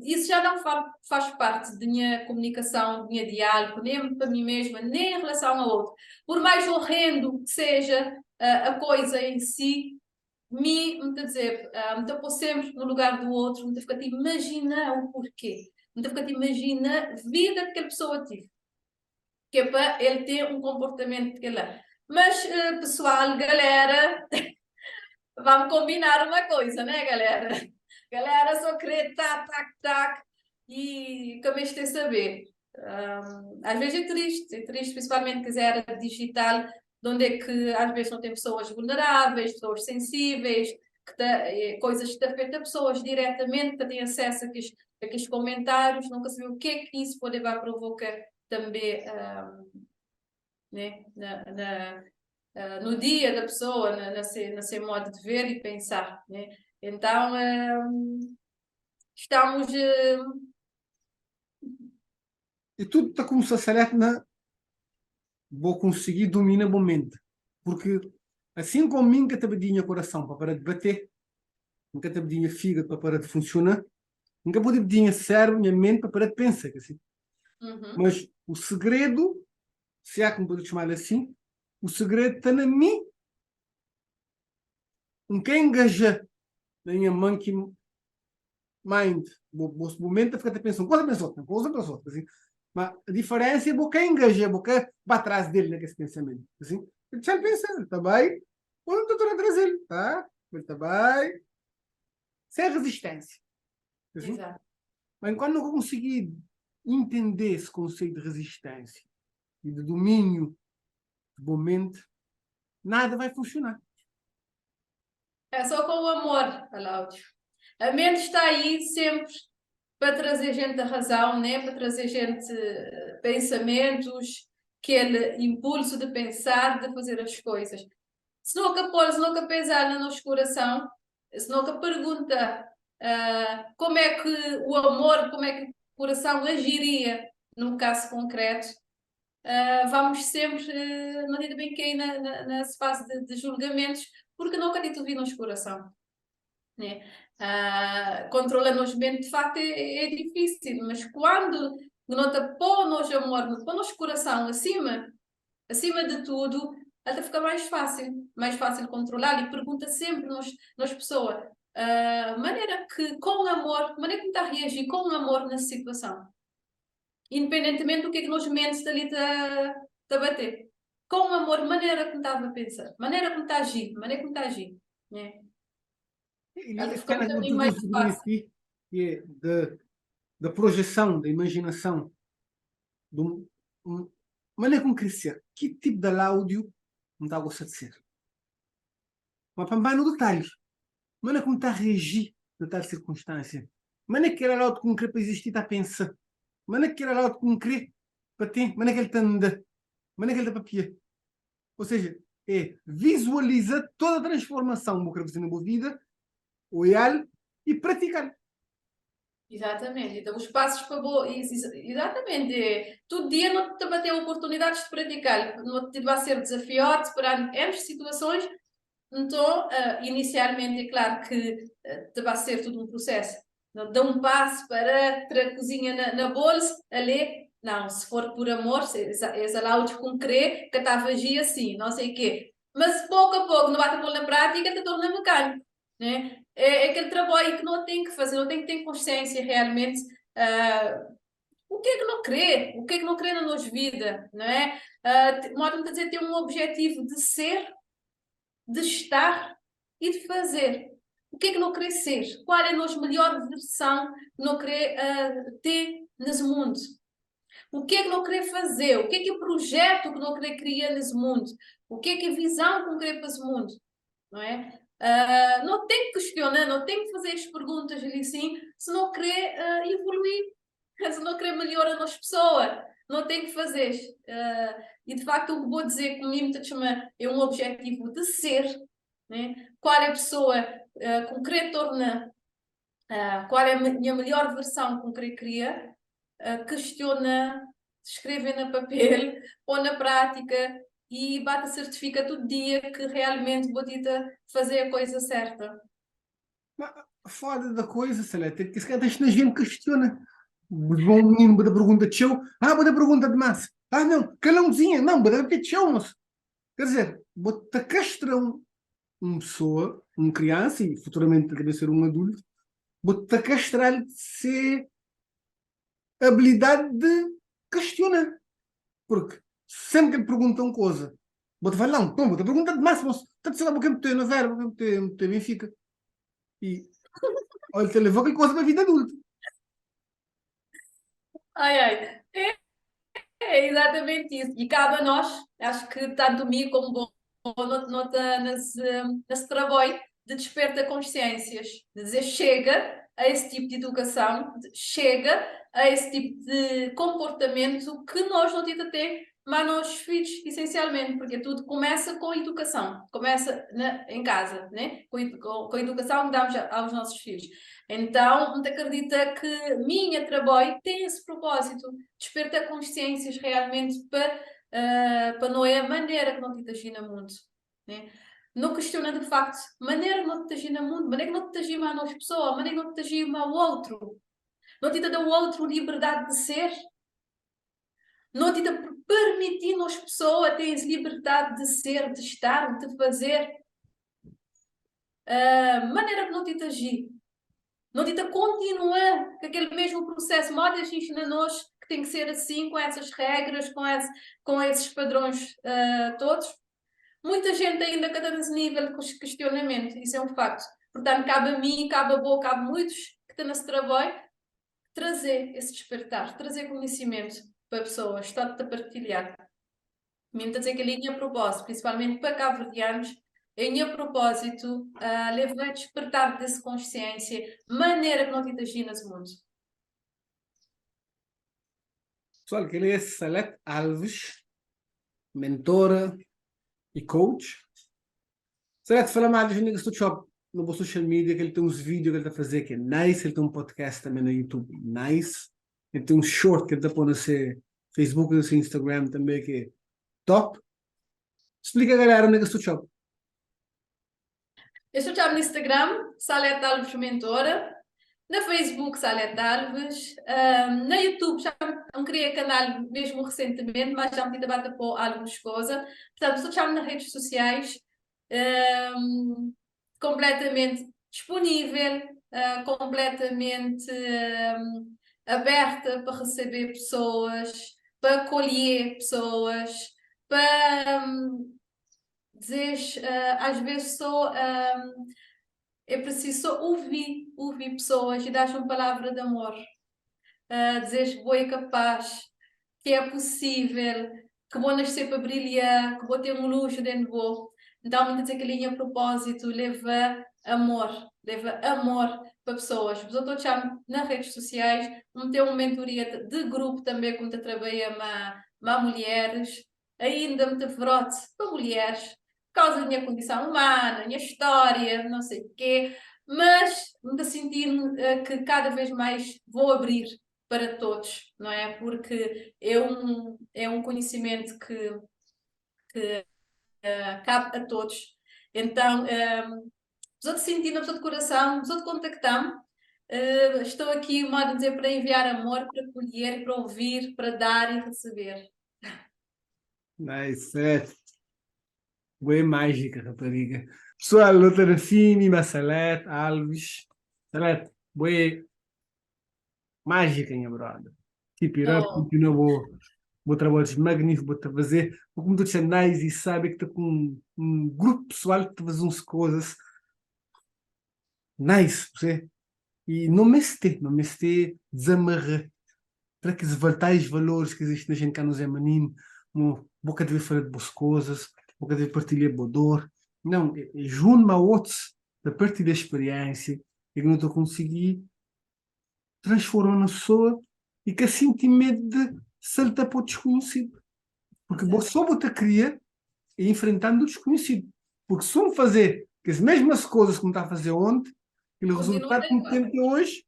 Isso já não faz parte da minha comunicação, do meu diálogo, nem para mim mesma, nem em relação ao outro. Por mais horrendo que seja a coisa em si, me, me dizer, me pôr sempre no lugar do outro, me ficar a imaginar o porquê, me ficar a imaginar a vida que aquela pessoa teve, que é para ele ter um comportamento que ele é. Mas, pessoal, galera, vamos combinar uma coisa, né, galera? Galera só querer tac, tac, tac e comeste a saber. Às vezes é triste, principalmente que era digital, onde é que às vezes não tem pessoas vulneráveis, pessoas sensíveis, que tá, coisas que afetam pessoas diretamente, que têm acesso a aqueles comentários, nunca sabe o que é que isso pode vai provocar também né, no dia da pessoa, na seu modo de ver e pensar. Né? Então, estamos. E tudo está como se na vou conseguir dominar o momento. Porque assim como nunca te tinha coração para parar de bater, nunca te tinha fígado para parar de funcionar, nunca pude tinha cérebro, minha mente para parar de pensar. Assim. Mas o segredo, se há como pode chamar assim, o segredo está na mim. Não quer engajar na minha monkey mind. O momento fica pensando, coisa pensou, coisa pensou, assim. Mas a diferença é que engajar, você vai atrás dele naquele pensamento. Assim, ele já pensa, ele está bem, ou não estou atrás dele, tá? Ele está bem, sem resistência. Assim? Exato. Mas enquanto não conseguir entender esse conceito de resistência e de domínio de boa mente, nada vai funcionar. É só com o amor, Cláudio. A mente está aí sempre para trazer gente à razão, né? Para trazer gente pensamentos, aquele impulso de pensar, de fazer as coisas. Se nunca pôr, se nunca pesar no nosso coração, se nunca pergunta como é que o amor, como é que o coração agiria num caso concreto, vamos sempre, não digo bem cair nessa fase de julgamentos, porque não acredito vir no coração. Né? Controla-nos mente, de facto, é difícil, mas quando não te põe o amor, não põe o coração acima de tudo, até fica mais fácil controlar. E pergunta sempre nós pessoa, maneira que com amor, maneira que está a reagir com amor nessa situação, independentemente do que é que nos mentes ali está a bater. Com amor, maneira como estava a pensar, maneira como está a agir, maneira como está a agir. Né? E Ela esse fica cara um que bocadinho tu mais conseguiu fácil. aqui, que é da projeção, da imaginação, do, maneira como crescer, que tipo de áudio não está a gostar de ser? Mas para no detalhe, maneira como está a reagir na tal circunstância, maneira que era áudio que não quer para existir, está a pensar, maneira que era áudio que não quer para ter, maneira que ele está andando, maneira que ele está para pia. Ou seja, é visualiza toda a transformação que eu quero fazer na minha vida, olhar e praticar. Exatamente. Então, os passos para boa, exatamente. É, todo dia não te vai ter oportunidades de praticar, não te vai ser desafiado para N situações. Então, inicialmente, é claro que te vai ser tudo um processo. Não dá um passo para ter a cozinha na bolsa, ali. Não, se for por amor, se esse áudio com crer, que estava a agir assim, não sei o quê. Mas pouco a pouco, não vai te pôr na prática, te torna mecânico, né? É, é aquele trabalho que não tem que fazer, não tem que ter consciência realmente o que é que não quer, o que é que não quer na nossa vida, não é? Modo de dizer, ter um objetivo de ser, de estar e de fazer. O que é que não quer ser? Qual é a nossa melhor versão que não quer ter nesse mundo? O que é que não quer fazer? O que é que é o projeto que não quer criar nesse mundo? O que é que é a visão que não quer para esse mundo? Não é? Não tem que questionar, não tem que fazer as perguntas ali sim, se não quer evoluir, se não quer melhorar a nossa pessoa, não tem que fazer. E de facto o que vou dizer comigo te chama, é um objetivo de ser, né? Qual é a pessoa com que quer tornar, qual é a minha melhor versão com que queria, questiona, escreve na papel, põe na prática e bate certifica todo dia que realmente vou tentar fazer a coisa certa. Mas, foda da coisa, Salete, é que se calhar tens na gente questiona. O bom menino bota pergunta de show, bota pergunta de massa. Ah, não, calãozinha, não, bota de show, moço. Quer dizer, bota castra uma pessoa, uma criança, e futuramente deve ser um adulto, bota castrar de ser habilidade de questionar. Porque sempre que lhe perguntam coisa, bota vai lá, um pum, bota pergunta de massa, moço, tá de sei lá, porque meter na verba, porque meter Benfica. E olha, te levou aquela coisa para a vida adulta. Ai, ai. É exatamente isso. E cabe a nós, acho que tanto mim como bom, não tá nesse trabalho de desperta consciências, de dizer chega a esse tipo de educação, chega a esse tipo de comportamento que nós não temos a ter, mas nossos filhos, essencialmente, porque tudo começa com a educação, começa em casa, né? Com a educação que damos aos nossos filhos. Então, muito acredita que minha trabalho tem esse propósito, despertar consciências realmente para não é a maneira que não te agir no mundo, né? Não questiona de facto, maneira que não te agir no mundo, maneira que não te agir mal às pessoas, maneira que não te agir mal ao outro, não te dá ao outro liberdade de ser, não te permitindo às pessoas terem liberdade de ser, de estar, de fazer. Maneira que não te agir. Não te continuar com aquele mesmo processo. Modo a gente ensina nós que tem que ser assim, com essas regras, com esses padrões todos. Muita gente ainda que está nesse nível de questionamento, isso é um facto. Portanto, cabe a mim, cabe a boa, cabe a muitos que estão nesse trabalho, trazer esse despertar, trazer conhecimento para pessoas, está-te a partilhar. Mesmo a dizer que a linha propósito, principalmente para cabo-verdianos, a minha propósito, leva a despertar dessa consciência, maneira que não te agir nesse mundo. Pessoal, que ele é Salete Alves, mentora e coach. Salete, fala mais de Nigga Shop no social media, que ele tem uns vídeos que ele tá fazendo que é nice, ele tem um podcast também no YouTube, nice. Ele tem um short que ele tá pondo no seu Facebook e no seu Instagram também, que é top. Explica a galera onde é que é o shop. Eu estou no Instagram, Salete Alves Mentora, na Facebook, Salete Alves, na YouTube, já não criei canal mesmo recentemente, mas já me debate por algumas coisas. Portanto, estou nas redes sociais, completamente disponível, completamente aberta para receber pessoas, para acolher pessoas, para dizer, às vezes só, é preciso só ouvir pessoas e dar uma palavra de amor. Dizer que vou é capaz, que é possível, que vou nascer para brilhar, que vou ter um luxo dentro de vou. Então, muito dizer que a linha propósito leva amor, leva amor para pessoas. Mas eu estou já nas redes sociais, não tenho uma mentoria de grupo também, como te trabalha ma mulheres, ainda me vrote para mulheres, por causa da minha condição humana, minha história, não sei o quê, mas me sentindo que cada vez mais vou abrir para todos, não é? Porque é um conhecimento que cabe a todos. Então, pessoa de sentido, pessoa de coração, pessoa de contactar-me. Estou aqui, modo de dizer, para enviar amor, para acolher, para ouvir, para dar e receber. Nice, é. Boa mágica, rapariga. Pessoal, nu ta na fim, ma Salete Alves. Salete, bo é mágica, nha brother. Keep it up, Oh, continua bo trabalhos magnífico, bo ta fazer. Como tu disse, nice e sabe que tá com um grupo pessoal que tá fazer uns coisas nice, você. E não meste desamarrar. Para que tais valores que existem na gente cá no Zé Maninho, boca deve falar de boas coisas, boca deve partilhar boa dor. Não, é junto a outros, a partir da experiência, e que não estou a conseguir transformar na pessoa e que assim tem medo de saltar para o desconhecido. Porque você só você cria e enfrentando o desconhecido. Porque se não fazer as mesmas coisas que não está a fazer ontem, o resultado que tem hoje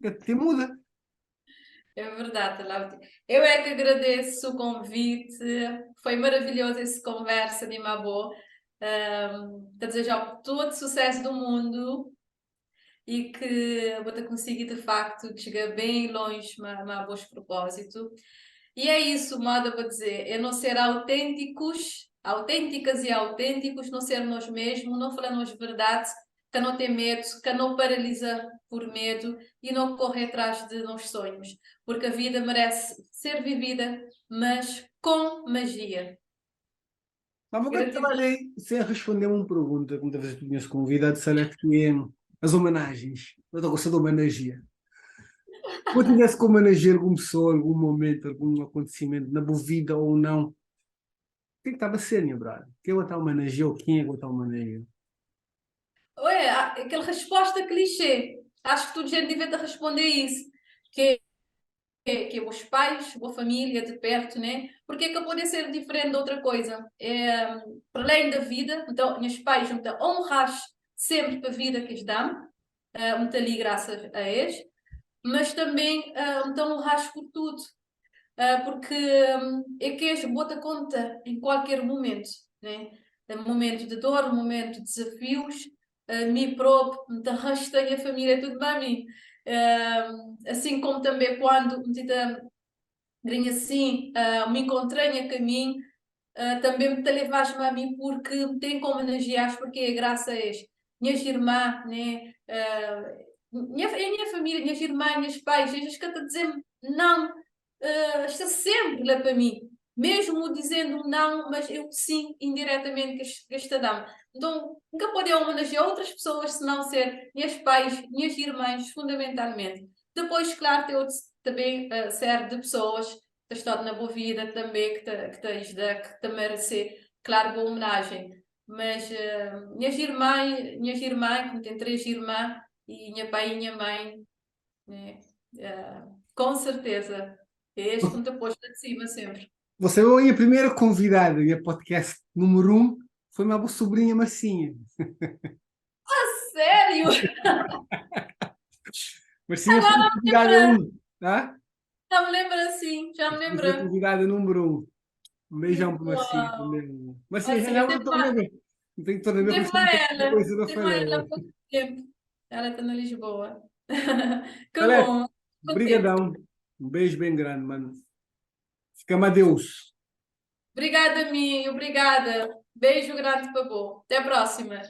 até muda. É verdade, Laura. Eu é que agradeço o convite. Foi maravilhoso essa conversa de Mabô. Te desejar todo o sucesso do mundo e que vou te conseguir de facto chegar bem longe, mas bons propósito. E é isso, moda, vou dizer, é não ser autênticos, autênticas e autênticos, não ser nós mesmos, não falarmos verdade, que não ter medo, que não paralisa por medo e não correr atrás de nossos sonhos, porque a vida merece ser vivida, mas com magia. Mas eu trabalhei sem responder uma pergunta, como talvez tu tinhas convidado, sabe que é as homenagens. Eu estou gostando de homenagear. Se tivesse que homenagear alguma pessoa, algum momento, algum acontecimento na boa vida ou não, o que é que estava a ser, minha brother? Quem eu estar a homenagear ou quem é que eu estou a homenagear? Ué, aquela resposta clichê. Acho que toda gente devia te responder isso. Que os pais, boa família de perto, né? Porque é que pode ser diferente de outra coisa? É, para além da vida, então, meus pais, então, honras sempre para a vida que eles dão, muito ali graças a eles, mas também então honras por tudo, porque é que eles bota conta em qualquer momento, né? Em momento de dor, momento de desafios, mim próprio, me arrasta a minha família, tudo para mim. Assim como também quando me dita assim, me encontrei a caminho, também me te levas-me a mim porque me tem como homenagear, porque é graças a eles. Minhas irmãs, né? A minha família, minhas irmãs, meus pais, eles que te dizem não, está sempre lá para mim. Mesmo dizendo não, mas eu sim, indiretamente, que está dando. Então, nunca pode homenagear outras pessoas se não ser meus pais, minhas irmãs, fundamentalmente. Depois, claro, tem outros também série de pessoas que estão na boa vida também, que te ajuda, que te merece, claro, boa homenagem. Mas minhas irmãs, como tenho 3 irmãs, e minha pai e minha mãe, né? Com certeza, é este que me te posto de cima sempre. Você foi a minha primeira convidada e a podcast número 1 foi minha sobrinha Marcinha. Ah, sério? Marcinha foi Agora a convidada 1, tá? Já me lembro assim, já me lembro. Foi a convidada número 1. Um beijão para Marcinha Uau. também. Marcinha, já Marcinha, não tem estou uma a ver. Não tenho que tornar a ver Tem com muita ela, coisa da tem uma ela há família. pouco tempo. Ela está na Lisboa. Que Galera, bom. Obrigadão. Um beijo bem grande, mano. Fica-me a Deus. Obrigada, Minho. Obrigada. Beijo grande para você. Até a próxima.